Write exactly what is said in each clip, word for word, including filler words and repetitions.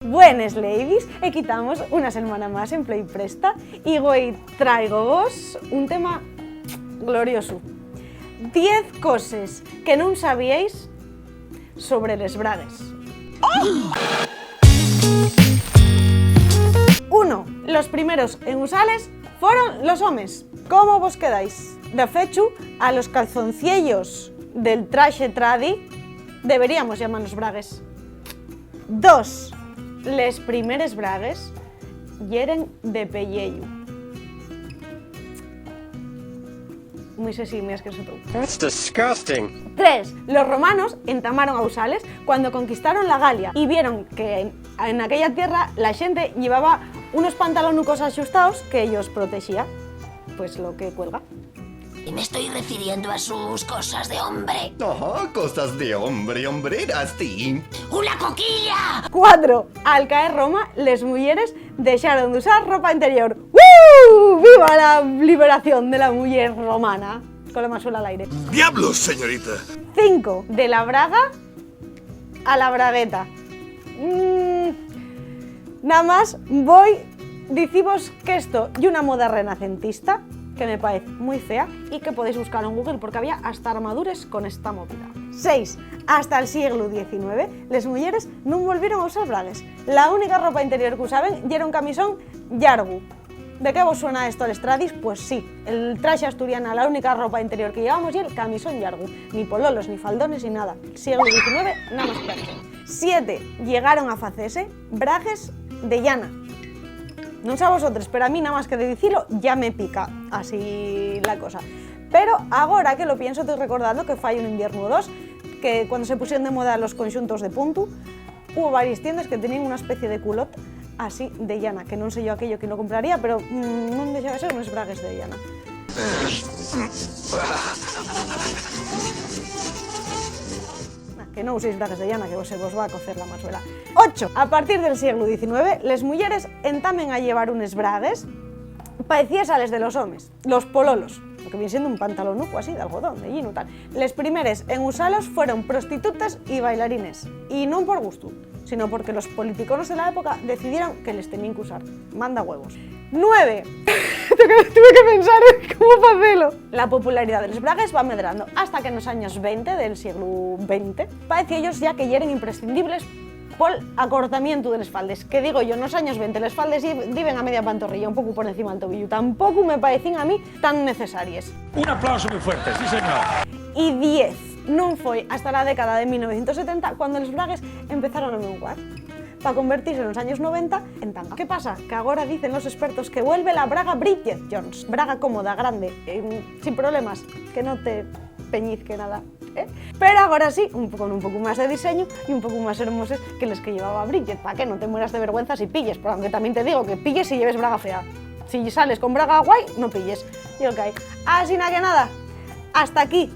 Buenes, ladies, equí tamos una selmana más en Play Presta y güei, tráigovos un tema gloriosu. Diez coses que nun sabíais sobre les bragues. Uno. Los primeros en usales foron los homes. ¿Cómo vos quedáis? De fechu, a los calzonciellos del traxe tradi deberíamos llamanos bragues. Dos. Les primeres bragues yeren de pelleyu. Mui sexy, mui asqueroso tou. That's disgusting. Tres. Los romanos entamaron a usales cuando conquistaron la Galia y vieron que en, en aquella tierra la xente llevaba unos pantalonucos axustaos que ellos protexía, pues lo que cuelga. Y me estoy refiriendo a sus cosas de hombre. Ajá, cosas de hombre, hombreras, sí. ¡Una coquilla! Cuatro. Al caer Roma, les muyeres dexaron d'usar ropa interior. ¡Woo! ¡Viva la liberación de la muyer romana! Con la masuela al aire. ¡Diablos, señorita! Cinco. De la braga a la bragueta. Mm, namás voi dicivos qu'esto ye una moda renacentista, que me paez mui fea y que podéis buscar en Google porque había hasta armadures con esta movida. Seis. Hasta el sieglu diecinueve, les muyeres nun volvieron a usar bragues. La única ropa interior qu'usaben yera un camisón llargu. ¿De qué vos suena esto a les tradis? Pues sí, el traxe asturiana, la única ropa interior que llevamos ye'l camisón llargu. Ni pololos, ni faldones, ni nada. Sieglu diecinueve, namás perche. Siete. Llegaron a facese bragues de llana. Nun sé a vosotros, pero a mí namás que de dicilo ya me pica así la cosa. Pero agora que lo pienso, estoy recordando que fai un inviernu o dos, que cuando se pusieron de moda los conxuntos de puntu, hubo varias tiendas que tenían una especie de culot así de llana, que nun sé yo aquello que lo compraría, pero, mm, nun dexaba de ser unes bragues de llana. Na, que no uséis bragues de llana, que se vos va a cocer la masuela. Ocho. A partir del sieglu diecinueve, les muyeres entamen a llevar unes bragues paecíes a les de los homes, los pololos, lo que vien siendo un pantalonuco así, d'algodón, de llinu, tal. Les primeres en usalos fueron prostitutes y bailarines, y non por gustu, sino porque los politiconos de la época decidieron que les tenían que usar. Manda huevos. Nueve. Tuve que, tuve que pensar en cómo facelo. La popularidá de les bragues va medrando hasta que nos años venti del sieglu venti paeciellos ya que yeren imprescindibles pol acortamientu de les faldes. Que digo yo, nos años venti les faldes di-, diben a media pantorrilla, un poco por encima del tobillo. Tampoco me paecíen a mí tan necesaries. Un aplauso muy fuerte, sí, señor. Y diez. Nun foi hasta la década de mil novecientos setenta cuando les bragues empezaron a menguar pa convertirse nos años noventa en tanga. ¿Qué pasa? Que agora dicen los expertos que vuelve la braga Bridget Jones. Braga cómoda, grande, em, sin problemas, que no te peñizque nada, ¿eh? Pero agora sí, un po-, con un poco más de diseño y un poco más hermoses que les que llevaba Bridget. Pa que no te mueras de vergüenza si pilles, porque aunque también te digo que pilles si lleves braga fea. Si sales con braga guai, no pilles. Y ok. Asina que nada, hasta aquí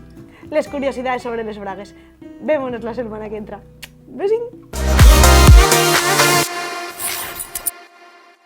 les curiosidaes sobre les bragues. Vémonos la selmana que entra. Besín.